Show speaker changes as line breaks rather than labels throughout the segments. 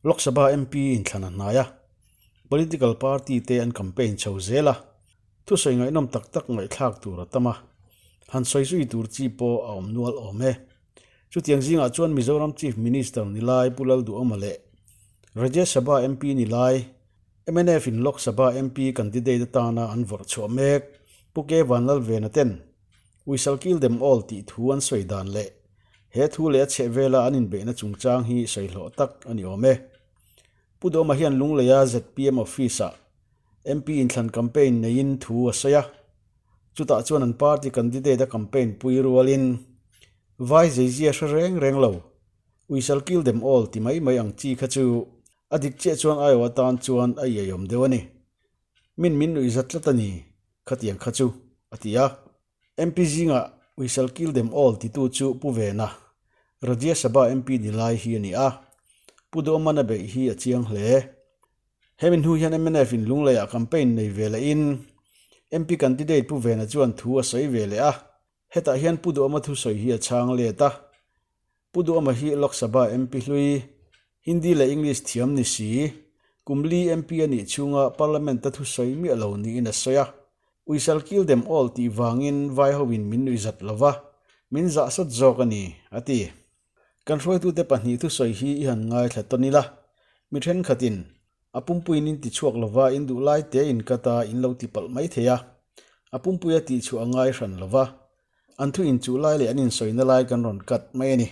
Lok Sabha MP inthlan a hnai a, political party te an campaign chho zel a, thusawi ngaihnawm tak tak ngaihthlak tur a tam a, han sawi zui tur chi pawh a awm nual awm e. Chutiang zingah chuan Mizoram Chief Minister ni lai Pu Lalduhawma leh Rajya Sabha MP ni lai mnf in Lok Sabha MP candidate atana an vawrh chhuah mek Pu K Vanlalvena ten We shall kill them all tih thu an sawi dan leh he thu leh a chheh vela an inbeihna chungchang hi sawi hlawh tak a ni awm e. Pu Dawma hian Lungleia zpm office-ah MP inthlan campaign neiin thu a sawi a, chutah chuan an party candidate a campaign pui rualin Vai zeizia hre reng reng lo, We shall kill them all ti mai mai ang chi kha chu a dik chiah chuan aiawh atan chuan a iaiawm deuh a ni. Min min nuih zat tlat a ni, khatiang kha chu, a ti a. MP zingah We shall kill them all titu chu Pu Vena, Rajya Sabha MP ni lai hi a ni a. Pu Duhman a beih hi a chiang hle. Hemi hnu hian mnf in Lungleiah campaign nei ve lehin MP candidate Pu Vena chuan thu a sawi ve leh a. Hetah hian Pu Duhama thusawi hi a chhang let a. Pu Duhama hi Lok Sabha MP hlui, Hindi leh English thiam ni si, kum li MP a nih chhunga Parliament-a thusawi miah lo niin a sawi a. We shall kill them all tih vangin vai hoin min nuih zat lo va, min zah sawt zawk a ni, a ti. Kan hruaitute pahnih thusawi hi i han ngaithla tawn ila, mi thenkhatin A pumpuiin in ti chhuak lova, in duh lai te in cut a, in lo ti palh mai thei a. A pumpui a tih chhuah a ngai hran lova. An thu inchuh lai leh an insawina lai kan rawn cut mai a ni.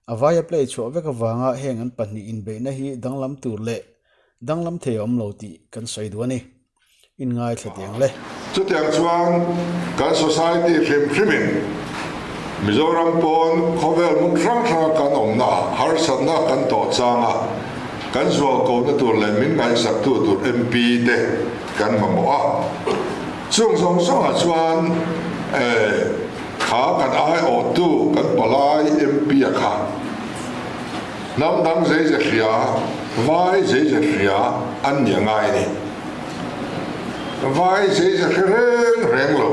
A vaia play chhuah vek avanga heng an pahnih inbeihna hi danglam tur leh danglam thei a awm lo tih kan sawi duh a ni. In ngaithla teh ang le.
Chutiang chuan kan society hrim hrimin Mizoram pawn khawvel hmun hrang hranga kan awmna ah harsatna kan tawh changa kan zualkona tur leh min ngaihsaktu tur MP te kan mamawh a. Chung zawng zawngah chuan kha kan aiawhtu kan palai MP a kha hnam dang zeize hria, vai zeize hria an ni a ngai a ni. Vai zeize hre reng reng lo,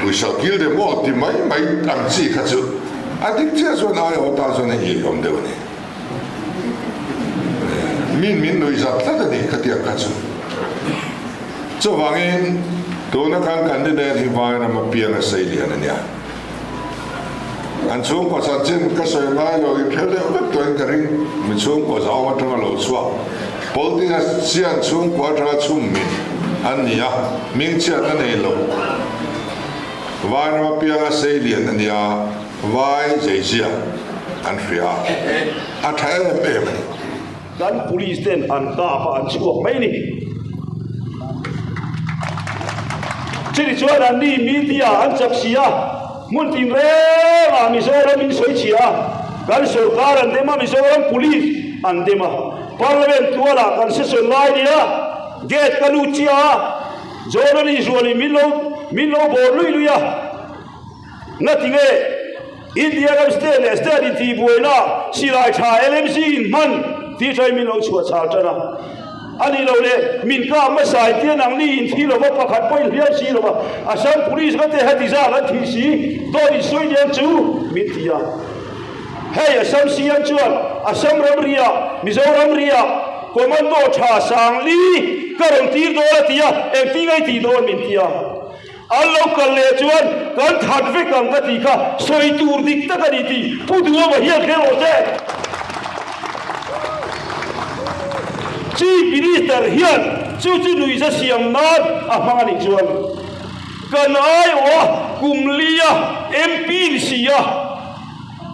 we shall kill them all ti mai mai ang chi kha chu a dik chiah chuan aiawh tan chuan a iaiawm deuh a ni. Min min nuih zat tlat a ni khatiang kha chu. Chuvangin tuna kan candidate hi Vairam apiang a sei lian a nia. An chhungkaw chanchin ka sawi ngai lo in hre deuh vek tawhin ka ring. Mi chhungkaw zau atanga lo chhuak politician chhungkua atanga chhum min an ni a, hming chhiat a nei lo. Vairam apiang a sei lian a nia. Vai zeizia an hria a, a tha em em a ni.
Kan police ten an kap a an chhuak mai ni. Chini chuan an ni media an chak si a, hmun tin reng ah Mizoram in sawi chhia a, kan sorkar an dem a, Mizoram police an dem a, Parliament tual ah kan session lai nia, gate ka lut chiah a, journalist rual in min lo min lo bawr lui lui a. Ngatinge India ram state leh state intihbuaina silai tha LMC in hman tih thain min lo chhuah chhal tan a. A nih loh leh min kap hmasa in tia nangni in thi lova pakhat pawh in hliam si lova Assam police ka te heti zat an thih si dawt in sawi nen chu min ti a. Hei Assam CM chuan Assam ramri ah Mizoram ri ah commando tha Sangli ka rawn tir dawn a ti a, engtin nge i tih dawn min ti a. An lo kal leh chuan kan that vek ang ka tih kha sawi tur dik tak a ni tih Pu Duhawma hian hre rawh se. Chief Minister hian chu chu nuihza siam nan a hmang a nih chuan kan aiawh a kum lia MP ni si a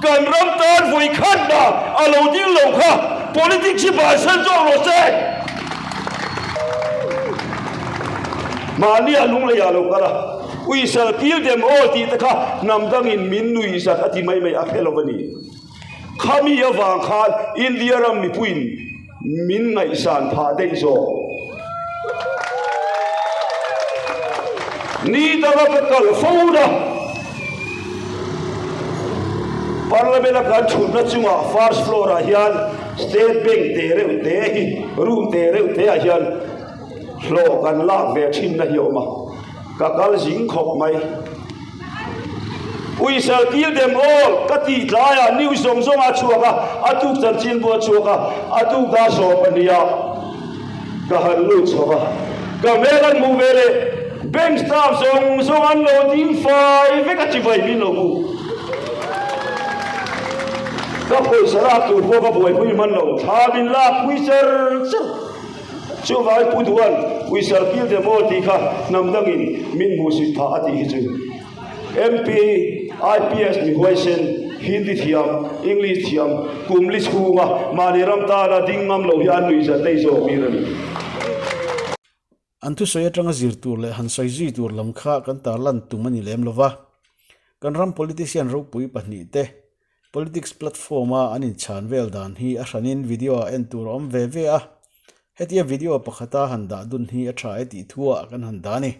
kan ram tan vawi khat dah a lo ding lo kha politics hi bansan zawk rawh se. Mahni a lunglei ah lo kal a, uisal kill them all tih te kha hnam dangin min nui zat a ti mai mai a hre lo a ni. Khami avang khan India ram mipuiin min ngaihsan phah daih zawk. Ni danga ka kal fo na Parliament a kan thutna chungah first floor ah hian State Bank te reuh te hi room te reuh te ah hian hlawh kan lak ve thinna hi a awm a, ka kal zing khawp mai. Uisal kill them all ka tih tlaiah news zawng zawng a chhuak a, a tuk chanchinbu a chhuak a, a tuk dar 12 ah ka han lut chho a, ka hmel an hmuh ve leh bank staff zawng zawng an lo ding fai vek a chibai min lo hmu. Ka pawisa lak tur pawh ka buaipui hman lo, thla min lak pui cher cher. Chuvangin Pu Duan, Uisal kill them all tih kha hnam dangin min hmuhsit phah a tih hi chu. MP, IPS mi huaisen, Hindi thiam, English thiam, kum li chhunga mahni ram tana ding ngam lo hi an nuih zat daih zawk mir a ni.
An thusawi atanga zir tur leh han sawi zui tur lam kha kan tarlan tum a ni lem lo va. Kan ram politician ropui pahnihte politics platform-a an inchhan vel dan hi a hranin video-ah en tur a awm ve ve a. Hetia video pakhata han dah dun hi a tha e tih thuah kan han dah a ni.